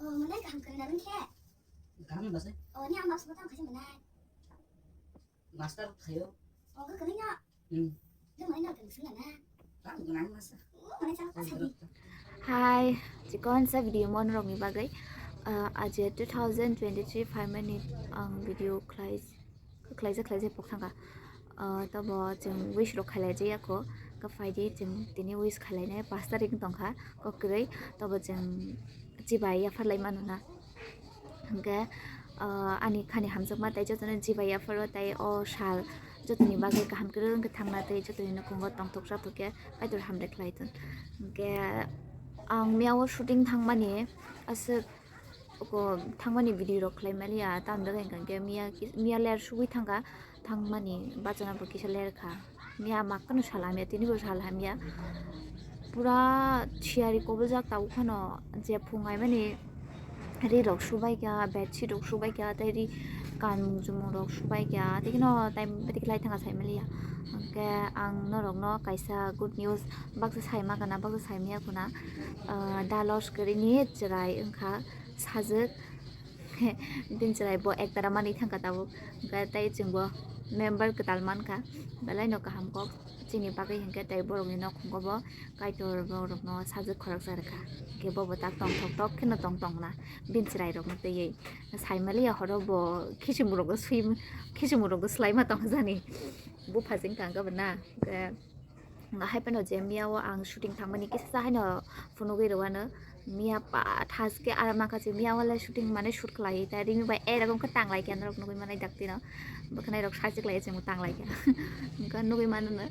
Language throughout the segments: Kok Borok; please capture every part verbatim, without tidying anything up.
Oh, manai kaham kwrwng na nung khe? Kaham ni bwsai. Oh, ni ang master tamo khaisa manai. Master khayo. Oh, kwrwng na. Hmm. Nung manai no kwrwng sung na. Tamo kwrwng master. Oh, manai chama kasa ni. Hi, chikon sa video mon rok ni bagwi. Ah, aje two thousand twenty-three phaimani ang video khlai. Khlaijak khlaijak pok thangkha. Ah, tobo chwng wish rok khlailaijak ya kho. Khe phaidi chwng tini wish khlainai pash tarik wng tongkha kok kwrwi. Tobo chwng chibai yaphar lai mano na. Hwnkhe, ah, ani khani hamjakma tei jotono chibai yapharo tei o sal jotoni bagwi kaham kwrwng khe thangna tei jotoni nukhungo tongthok chathok khe Kaitor hambai khlai thun. Hwnkhe ang miyao shooting thangmani aswk Oko thangmani video rok khlai maliya, tamni bagwi hwnkha khe miya ki-, miya ler sugwi thangkha, thangmani bachana bo kisa ler kha. Miya makkano sal hamya, tini bo sal hamya. Pura siyari koboljak tabuk phano je phung aimani ri rok subai kha, bedsheet rok subai kha, tei ri kanmung chumung rok subai kha, tei kheno time betik lai thangkha sai maliya. Hwnkhe ang norokno kaisa good news baksa sai ma kana, baksa sai maya kuna, ah, Dalos kwrwini chwrai wngkha. Sajwk. Bini chwrai bo ektara manwi thangkha tabuk. Hwnkhe tei chwngbo member kwtal mankha. Belai no kaham kok chini bagwi hwnkhe tei borokni nokhungo bo Kaitor borokno sajwk khoroksa rwkha. Hwnkhe bobo tak tongthok tok kheno tong tongna bini chwrai rokno twiwi. Saimaliya horo bo khichimung rokno swi, khichimung rokno swlaima tongkha jani. Bupha jeng tangkha bo na. Hwnkhe Hai phano je miya o ang shooting thangmani kisa haino phunugwi rwano. Miya pa thaske aram nangkha se miya o le shooting mane shoot khlai ta rimi bai era gong khe tanglai khe norok nugwi manai daktino. Bwkhanai rok sajwk lai se tanglai khe. Wngkha nugwi mano no.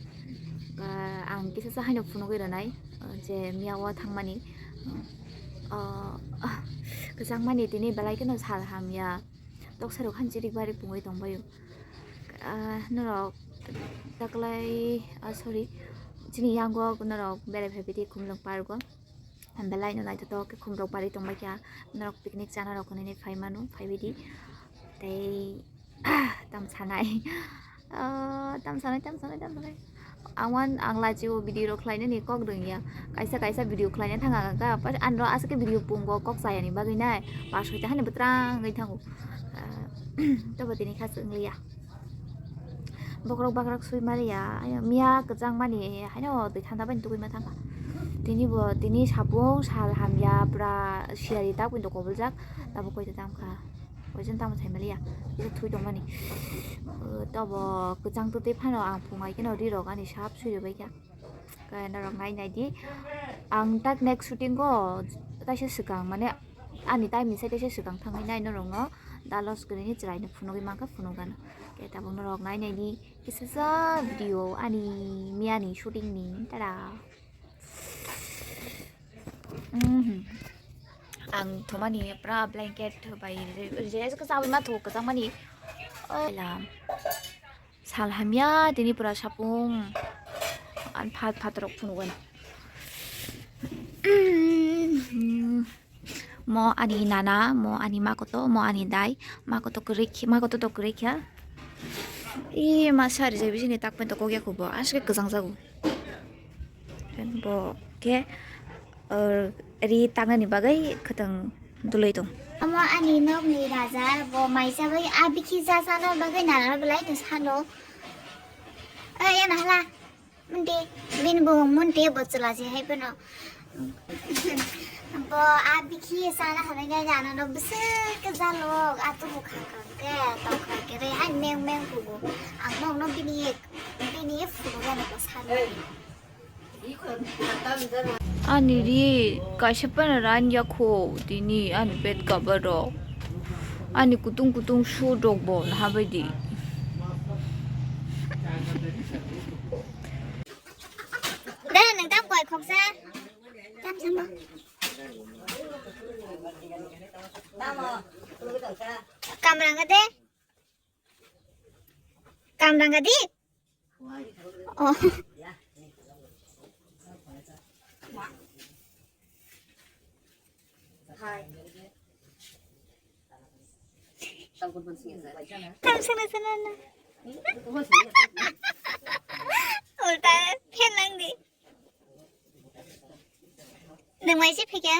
Ah, ang kisa haino phunugwi rwnai, ah, je miya o thangmani. Ah, kwchangmani tini belai kheno sal hamya. Toksa rok han chirik barik pungwi tongbaio. Ah, norok taklai, ah, sorry, chini yango norok berai phaibaidi Khumlwng park o. Belai no naithotok khe khum rok barwi tongbaikha. Norok picnic chana rok hinwi phai mano, phaibaidi. Tei tam sanai. Ah, tam sanai, tam sanai, tam sanai. Ang wan, ang lachi o video rok khlainani kok rwngya. Kaisa kaisa video khlaina thanga ka, pas anro aswk video pungo kok chayani bagwi nai. Pas hoita hani bwtrang wngwi thango. Ah, tobo tini kha chwng liya. Bokrok bakrak swi maliya. Ayo, miya kwchang mani, haino twi thanda bai tugwi ma thangkha. Tini bo, tini sapung sal hamya, pura siyari tak window koboljak. Tabuk koita tam kha. Poison tamo thai maliya. Ito thui tong mani. Eh, tobo kwchang twi phano ang phungai keno ri rok ani sap sui rwbai kha. Kaya norok nai nai di. Ang tak next shooting go taisa swkang mane ani time ni sai taisa swkang thangwi nai norok no Dalos kwrwini chwrai no phunugwi mankha phunukgano. Kaya tabuk norok nai nai di kisa sa video ani miyani shooting ni tada. Mhm. Ang thumani pura blanket bai je je ka sawi ma thu ka samani. Oi lam. Sal hamya tini pura sapung. An phat phat rok phunugwi. Mo ani nana, mo ani makoto, mo ani dai, makoto kwrwi khe, makoto to kwrwi kha. I masa rijai bisini tak pen to kok ya kubo, aswk kwchang jago. Bo khe, uh, ri tangnani bagwi khwtwng dulwi tong. Omo ani nokni raja, bo maisa bai a bikhi cha chana bagwi nana belai no salo. Oi, ano hala. Munti, bini bumung Munti bo chwla se hai phano. Bo a bikhi sana hwnwi khe ano no bwswk kwchalo, a tubu kha kha khe, tong kha khe re hai meng meng kugo. Ang nokno bini, bini phuru gana ko salo. Ani ri kaisa phano ran ya kho tini ani bed cover rok. Ani kutung kutung suit rok bo naha bai di. Deh, nang tam koi khoksa. Tam sama. Kamrang ka de. Kamrang ka di. Oh. Tam sana sana na. Ulta phen lang di. Nang mai si phikya?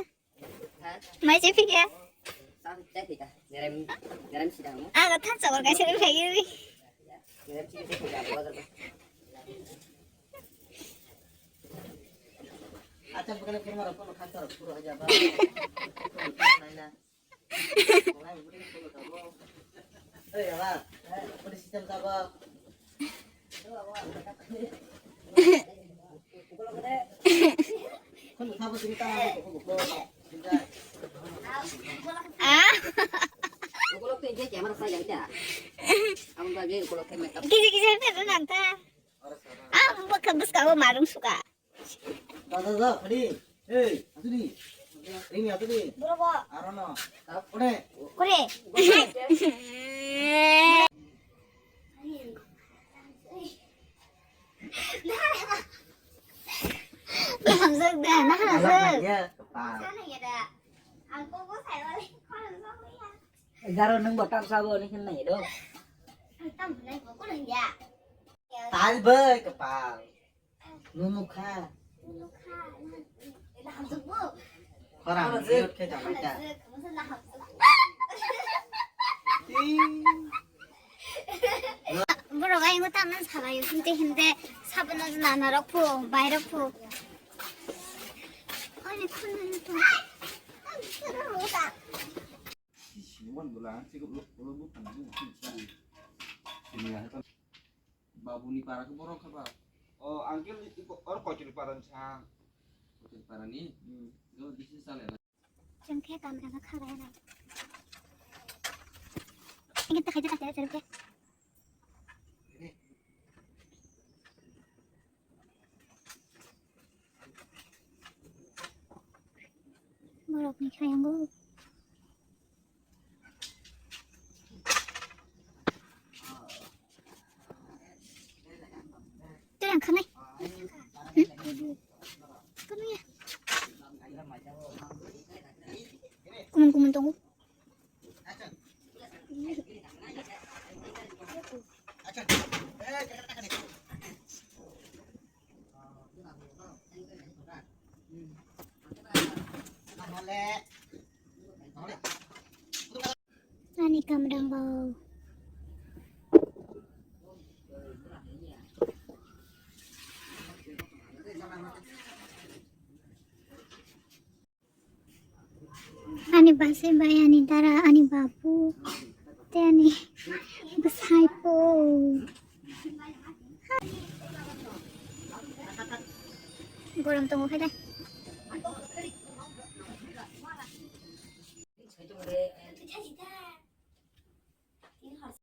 Mai si phikya? Ang thansa wal kaisa ri phaigwi. Acha bukane phirma rok kono khatar phuru aja ba. Naina. Hey, aba. Hey, puri system sabo. Ah. Kisi kisi itu nanta. Ah, buka buska marung suka. Da, da, da, khadi. Ei, asuni. Ring asuni. Bro, bro. Arono. Kore. Kore. Nahamjak da, nahamjak. Ya, kepal. Garo nung botam sabo ni hinna ido. Tal bai kepal. Nunu kha. Khorang mute khe jamaita. Borok ayung tamna salai hinte hinte sabono nana rok phu, bai rok phu. Ani khun to. Sini wan bula, sini wan bula. Babuni para khe borok khe ba. O, uncle, iko, or Kochri para ni sa. Kochri para ni? Hmm. Do, this is Salena. Chwng khe kamra kha khalai nai. Ini ta khaida khaida chwng khe. Borok ni khayango. Tei ang khanai. Hmm? Kanu ya. Kumun kumun tongo. Ani kamrang bo. Ani bwsai bai, ani dara, ani babu, tei ani bwsai po. Gorom tongo khe de.